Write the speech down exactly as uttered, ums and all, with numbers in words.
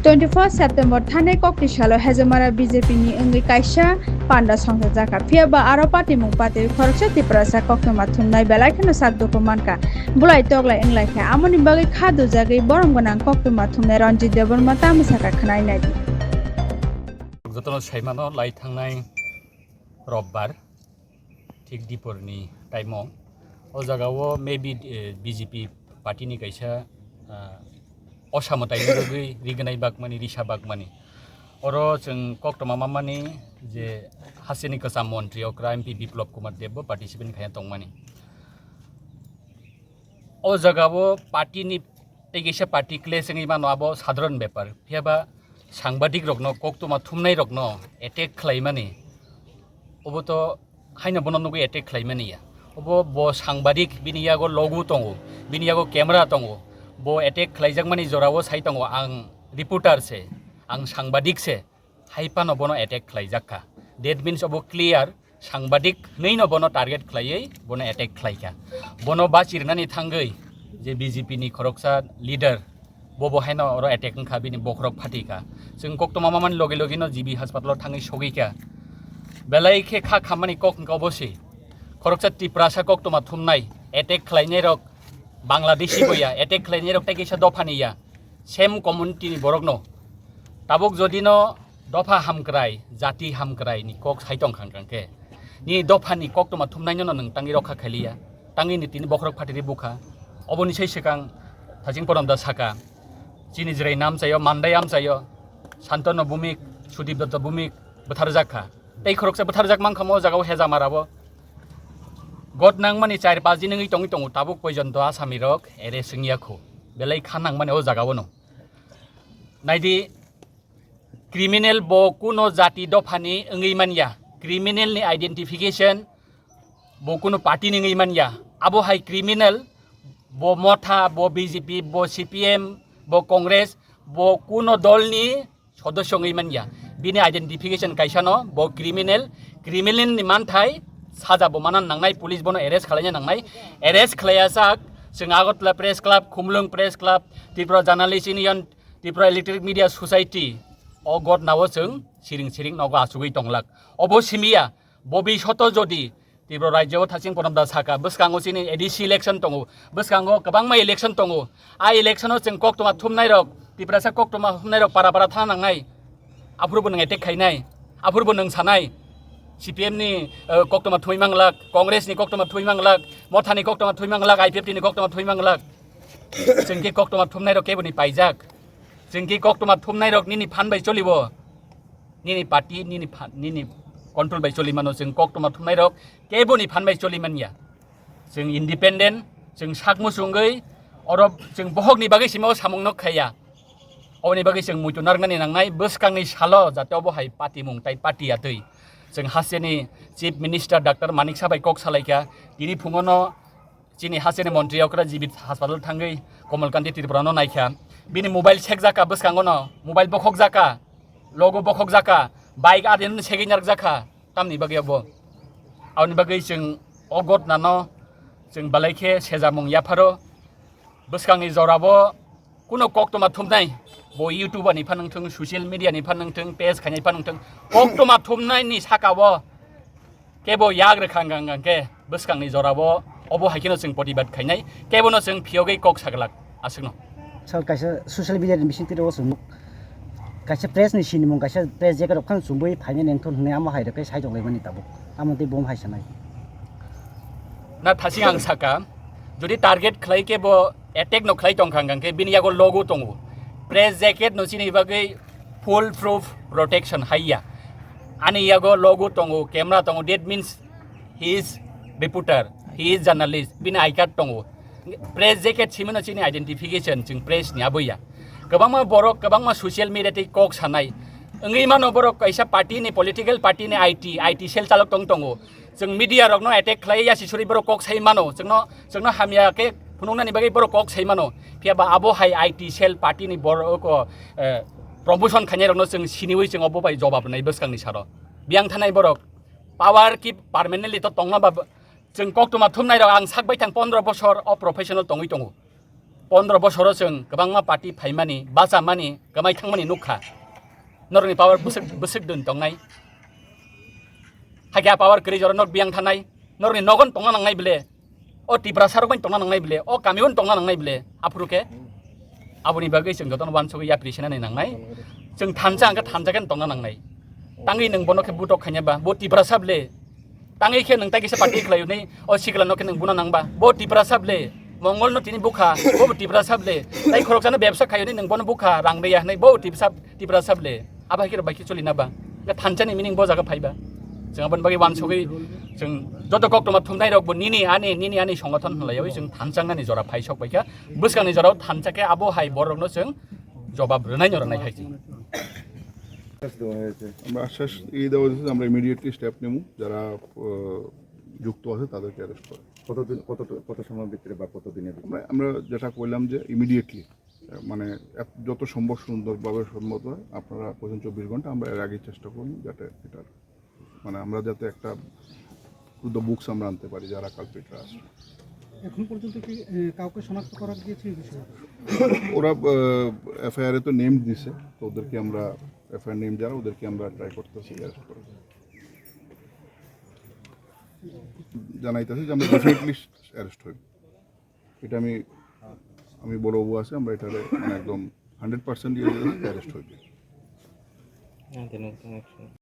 Twenty first September thani kokti salo Hejamara B J P ni wngwi kaisa panda songchajak kha. Phiya ba aro patimung patwi khoroksa Tiprasa koktwma thumnai belai kheno sak dukhu mankha. Bulai toklai wnglaikha. Amoni bagwi kha dujagwi borom gwnang koktwma thumnai Ranjit Debbarma tamo sakha khwnai naidi. Jotono saimano lai thangnai Robbar. Thik diporni time-o. O jagao maybe, eh, B J P party-ni kaisa, ah, osamwtaini bagwi rignai bakmani, risa bakmani. Oro chwng koktwma mamani je hasteni kwcham montri okra M P Biplab Kumar Deb bo participant khaiya tongmani. O jagao party-ni tei kaisa party clash wngwi mano, abo sadharan bepar. Phiya ba sangbadik rokno, koktwma thumnai rokno attack khlaimani, obo to haino bono nugwi attack khlaimani ya. Obo bo sangbadik, bini yago logo tongo, bini yago camera tongo, bo attack khlaijakmani jorao sai tongo, "Ang reporter se, ang sangbadik se," hai phano bono attack khlaijak kha. That means obo clear, sangbadik hwnwi no bono target khlaiwi bono attack khlai kha. Bono bachi rwnani thangwi je B J P ni khoroksa leader, bo bo haino oro attack wngkha, bini bokhorok phati kha. Chwng koktwma mamani logi logi no G B hospital o thangwi sogwi kha. Belai khe kha khammani kok wngkha obo se. Khoroksa Tiprasa koktwma thumnai, attack khlainai rok Bangladeshi bo ya, attack khlainai rok tei kisa dophani ya. Same community ni borok no. Tabuk jodi no dopha hamkrai, jati hamkrai ni kok sai tong khang khang khe, ni dopha ni koktwma thumnai no nwng tangwi rokha khailiya, tangwi ni tini bokhorok phatiri bukha. Oboni sai swkang Thaching Porom da saka, chini Jirai nam chayo, Mandai am chayo, Santanu Bhumik, Sudip Datta Bhumik bwtharjak kha. Tei khoroksa bwtharjak mankha mo jagao Hejamara bo. Got nangmani char paanch din wngwi tongwi tongo, tabuk poijonto asami rok arrest wngya kho. Belai kha nangmani o jagao no. Naidi, criminal bo kuno jati dophani wngwi manya, criminal ni identification bo kuno party ni wngwi manya, abo hai criminal, bo Motha, bo B J P, bo C P M, bo Congress, bo kuno dol ni sodosyo wngwi manya, bini identification kaisa no, bo criminal, criminal ni manthai saja bo manan nangnai, police bono arrest khlaina nangnai, arrest khlaiya sak, chwng Agartala Press Club, Khumulwng Press Club, Tripura Journalist Union, Tripura Electric Media Society, o gotnao chwng siring siring nogo achugwi tonglak. Obo simiya, bobi soto jodi Tripura rajyo o Thaching Porom da saka, bwskango chini A D C election tongo, bwskango kwbangma election tongo. A election o chwng koktwma thumnai rok, Tiprasa koktwma thumnai rok para para thana nangnai. Aphuru bo nwng attack khainai, aphuru bo nwng sanai, C P M ni, eh, koktwma thumwi manglak, Congress ni koktwma thumwi manglak, Motha ni koktwma thumwi manglak, I P F T ni koktwma thumwi manglak. Chwng khe koktwma thumnai rok kebo ni paijak. Chwng khe koktwma thumnai rok nini phan bai cholibo. Nini party, nini pha-, nini control bai choli mano, chwng koktwma thumnai rok kebo ni phan bai choli manya. Chwng independent, chwng sak muchungwi, oro chwng bohok ni bagwi simi o samung no khaiya. Oboni bagwi chwng muitu narwknani nangnai, bwskangni salo jate obo hai patimung tai pati atwi. Chwng hasteni Chief Minister Doctor Manik Saha bai kok salaikha, tini phungono chini hasteni montri okra G B hospital thangwi Komal Kanti Tripura no naikha. Bini mobile sekjak kha bwskango no, mobile bokhokjak kha, logo bokhokjak kha, bike adin segwi narwkjak kha. Tamni bagwi abo? Aboni bagwi chwng o gotnano chwng belai khe sejamung yapharo. Bwskangni jorabo kuno koktwma thumnai, bo YouTube ni phan wngthung, social media ni phan wngthung, page khainai phan wngthung, koktwma thumnai ni saka o kebo yak rwkha hwnkha hwnkha khe bwskangni jorabo obo hai kheno chwng protibad khainai, kebono chwng phiyogwi kok saglak aswkno. Sal kaisa social media ni bisingtwi o chwng kaisa press ni sinimung, kaisa press jacket rok phano chumui phainai nengthon hwnwi amo hai rok khe sai tonglaimani tabuk. Amo tei bo hai sanai. Na thasing ang saka, jodi target khlai khe bo attack no khlai tongkha hwnkha khe bini yago logo tongo. Press jacket no chini bagwi full proof protection haiya. Ani yago logo tongo, camera tongo, that means he is reporter, he is journalist, bini I card tongo. Press jacket simino chini identification, chwng press ni aboya. Kwbangma borok, kwbangma social media tei kok sanai. Wngwi mano borok kaisa party ni, political party ni I T, I T cell chalok tong tongo. Chwng media rokno attack khlai ya sisuri borok kok sai mano. Chwngno, chwngno hamya khe phunuknani bagwi borok kok sai mano. Phiya ba abo hai I T cell party ni borok, eh, promotion khainai rokno chwng siniwi chwng obo bai jobab rwnai bwskangni saro. Biyang thanai borok power ki permanently to tongna ba chwng koktwma thumnai rok ang sak baithang pondro bosor o professional tongwi tongo. Pondro bosoro chwng kwbangma party phaimani, bachamani, kwmai thangmani nukha. Norokni power bwswk, bwswk dun tongnai. Hakhe a power kwrwi jora nok biyang thanai. Norokni nogon tongna nangnai bile. O Tiprasa rok bai tongna nangnai bile. O kami bai tongna nangnai bile. Aphuru khe aboni bagwi chwng jotono uansugwi yapri senani nangnai. Chwng thansa hwnkhe thansa khe tongna nangnai. Tangwi nwng bono khe butok khaina ba. Bo Tiprasa bile. Tangwi khe nwng tai kisa party khlai hwnwi o sikla no khe nwng buna nang ba. Bo Tiprasa bile. Mongol no tini bukha. Bo Tiprasa bile. Tai khoroksano bebsa khai hwnwi nwng bono bukha. Rang beya hwnwi bo Tiprasa, Tiprasa bile. Abo hai khe bai khe choli na ba. Ga thansa ni meaning bo jaga phai ba. Chwng aboni bagwi uansugwi chwng joto koktwma thumnai rok bo nini ani, nini ani songothon hwnlaiwi chwng thansa nani jora phai sok bai kha. Bwskang ni jora o thansa khe abo hai borok no chwng jobab rwnai no rwnai hai chwng. আশ্বাস দেওয়া হয়েছে। আমরা আশ্বাস এই দেওয়া হয়েছে যে আমরা ইমিডিয়েটলি স্টেপ নেব, যারা আহ, যুক্ত আছে তাদেরকে অ্যারেস্ট করে। কতদিন, কত, কত সময়ের ভিতরে বা কত দিনের ভিতরে? আমরা, আমরা যেটা করলাম যে ইমিডিয়েটলি, মানে এত, যত সম্ভব সুন্দরভাবে সম্মত হয়, আপনারা প্রথম চব্বিশ ঘন্টা, আমরা এর আগেই চেষ্টা করব যাতে এটা, মানে আমরা যাতে একটা টু দ্য বুকস আমরা আনতে পারি যারা কালপ্রিটরা আছে। এখন পর্যন্ত কি এ, কাউকে শনাক্ত করা গিয়েছে এই বিষয়ে? ওরা এফআইআর এ তো নেম দিছে, তো ওদেরকে আমরা এফআইআর নেম যারা, ওদেরকে আমরা ট্রাই করতেছি অ্যারেস্ট করার। জানাইতেছি যে আমরা ডেফিনেটলি অ্যারেস্ট হইব। এটা আমি, আমি বড়বাবু আছে, আমরা এটারে মানে একদম হান্ড্রেড পার্সেন্ট ইয়ে অ্যারেস্ট হইবে।